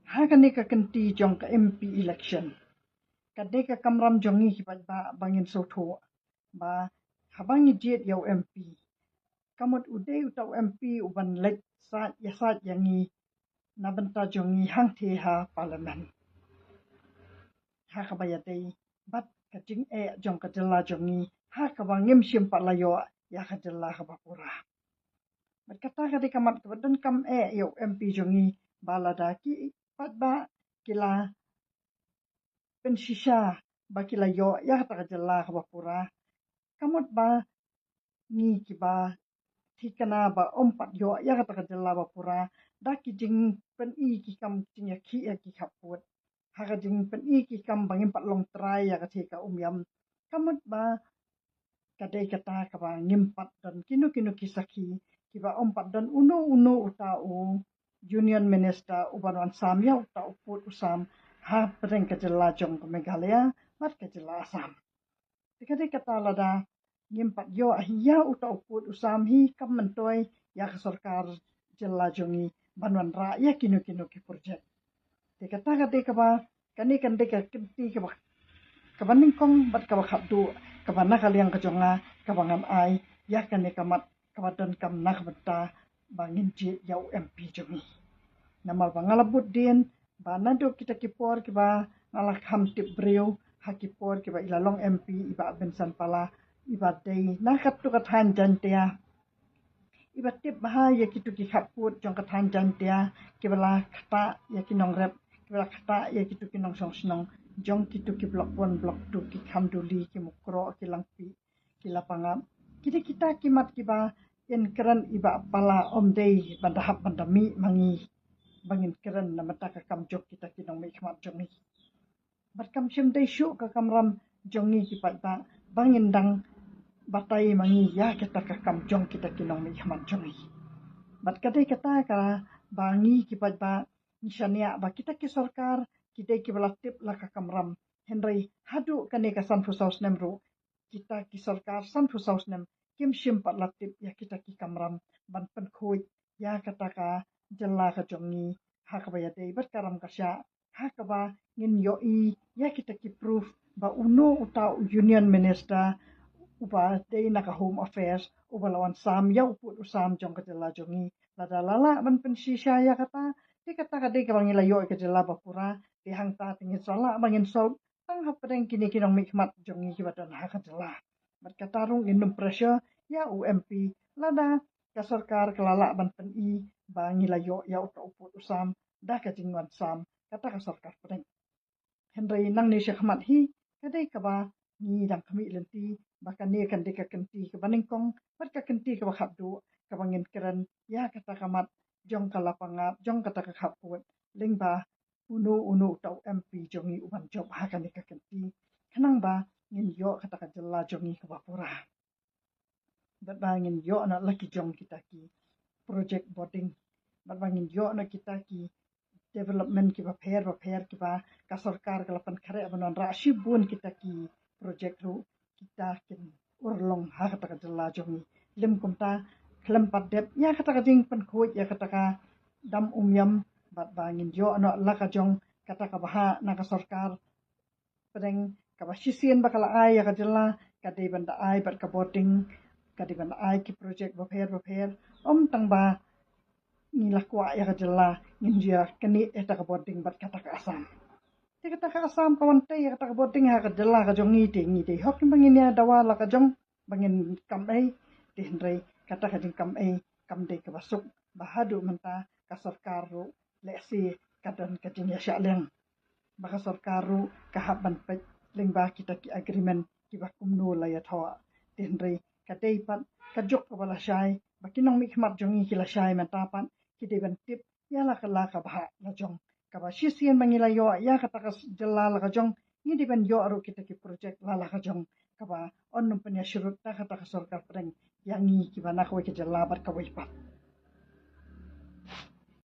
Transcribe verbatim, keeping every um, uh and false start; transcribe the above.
Ha kane ka kynti jong ka M P election, kane ka kamram jong ngi ki paidbah ba ngin sngewthuh ba haba ngi jied ïa u M P, ka mut u dei uta u M P uban leit sait ïa sait ïa ngi na bynta jong ngi hangtei ha Parliament. Ha kaba ïadei bad ka jingeh jong ka jylla jong ngi, ha kaba ngim shym pat la ïoh ïa ka jylla kaba pura. Bad kata ka dei ka mat kaba donkam eh ïa u M P jong ngi, ba lada ki paidbah ki la pynshisha ba ki la ïoh ïa kata ka jylla kaba pura, ka mut ba ngi kiba thikna ba ym pat ïoh ïa kata ka jylla ba pura da ki jingpyni ki kam jingïakhih ïa ki khappud, ha ka jingpyni ki kam ba ngim pat long trai ïa ka thika Umiam. Ka mut ba ka dei kata kaba ngim pat don kino kino ki sakhi, kiba ym pat don uno uno uta u Union Minister uban wan sam ïa uta u pud u sam ha pdeng ka jylla jong ka Meghalaya bad ka jylla Assam. Te ka dei kata lada ngim pat ïoh hi ïa uta u pud u sam hi, kam myntoi ïa ka sorkar jylla jong ngi ban wanrah ïa kino kino ki project. Te kata ka dei kaba, kane kan dei ka kynti kaba, kaba nyngkong bad kaba khatduh kaba na ka liang ka jong nga kaba ngan ai ïa kane ka mat kaba donkam na ka bynta ba ngin jied ïa u M P jong ngi. Namar ba nga la bud dien ba naduh kita ki por kiba nga la kham tip briew ha ki por kiba i la long M P i Bah Vincent Pala, iba dei na katu ka thaiñ Jaintia, iba tip bha ïa kitu ki khappud jong ka thaiñ Jaintia, kiba la ktah ïa ki nongrep, kiba la ktah ïa kitu ki nongshong shnong jong kitu ki block one, block two, ki Khanduli, ki Mukroh, ki Langpih, ki Lapangap. Ki dei kita ki mat kiba yn kren i Bah Pala ym dei ban da hap ban da mih ma ngi ba ngin kren na bynta ka kam jong kita ki nongmihkhmat jong ngi. Bad kam shym dei shuh ka kamram jong ngi ki paidbah ba ngin dang batai ma ngi ïa kita ka kam jong kita ki nongmihkhmat jong ngi. Bad ka dei kata kaba ngi ki paidbah ngi shaniah ba kita ki sorkar ki dei kiba la tip la ka kamram. Hynrei haduh kane ka sanphew saw snem ruh, kita ki sorkar sanphew saw snem kim shym pat la tip ïa kita ki kamram ban pynkhuid ïa kata ka jylla ka jong ngi ha kaba ïadei bad ka ram ka shah, ha kaba ngin ïohi ïa kita ki proof ba uno uta u Union Minister uba dei na ka Home Affairs uba la wan sam ïa u pud u sam jong ka jylla jong ngi, lada la lah ban pynshisha ïa kata, te kata ka dei kaba ngi la ïoh ïa ka jylla ba pura. Te hangta te ngin sa lah ba ngin solve tang hapdeng kine ki nongmihkhmat jong ngi kiba don ha ka jylla. Bad kata ruh ngin nym pressure ïa u M P lada ka sorkar ka la lah ban pyni ba ngi la ïoh ïa uta u pud u sam da ka jingwan sam kata ka sorkar pdeng. Hynrei nangne shakhmat hi ka dei kaba ngi dang khmih lynti ba kane kan dei ka kynti kaba nyngkong bad ka kynti kaba khatduh kaba ngin kren ïa kata ka mat jong ka Lapangap, jong kata ka khappud, lyngba uno uno uta u M P jong ngi uban jop ha kane ka kynti, khnang ba ngin ïoh kata ka jylla jong ngi kaba pura. Bad ba ngin ïoh noh la ki jong kita ki project bording, bad ba ngin ïoh noh kita ki development kiba pher ba pher kiba ka sorkar ka la pynkhreh ban wanrah shibun kita ki project ruh kita kin urlong ha kata ka jylla jong ngi. Lym kumta, khlem pat dep ïa kata ka jingpynkhuid ïa kata ka dam Umiam, bad ba ngin ïoh noh la ka jong kata ka bhah na ka sorkar pdeng kaba shisien ba ka la ai ïa ka jylla ka dei ban da ai bad ka bording, ka dei ban da ai ki project ba pher ba pher. Ym tang ba ngi la kwah ïa ka jylla ngin ïa knieh ïa kata ka bording bad kata ka Assam. Te kata ka Assam ka wan tei ïa kata ka bording ha ka jylla ka jong ngi, te ngi dei hok ba ngin ïa dawa la ka jong ba ngin kam ei. Te hynrei kata ka jingkam ei kam dei kaba suk ba haduh mynta ka sorkar ruh lehse ka don ka jingïashah liang ba ka sorkar ruh ka hap ban peit lyngba kita ki agreement kiba kumno la ïathoh. Te hynrei ka dei pat ka juk kaba lashai ba ki nongmihkhmat jong ngi ki lashai mynta pat ki dei ban tip ïa la ka la ka bhah la jong kaba shisien ba ngi la ïoh ïa kata ka jylla la ka jong, ngi dei ban ïoh ruh kita ki project la la ka jong kaba yn nym pynïasyrut da kata ka sorkar pdeng ïa ngi kiba na kawei ka jylla bad kawei pat.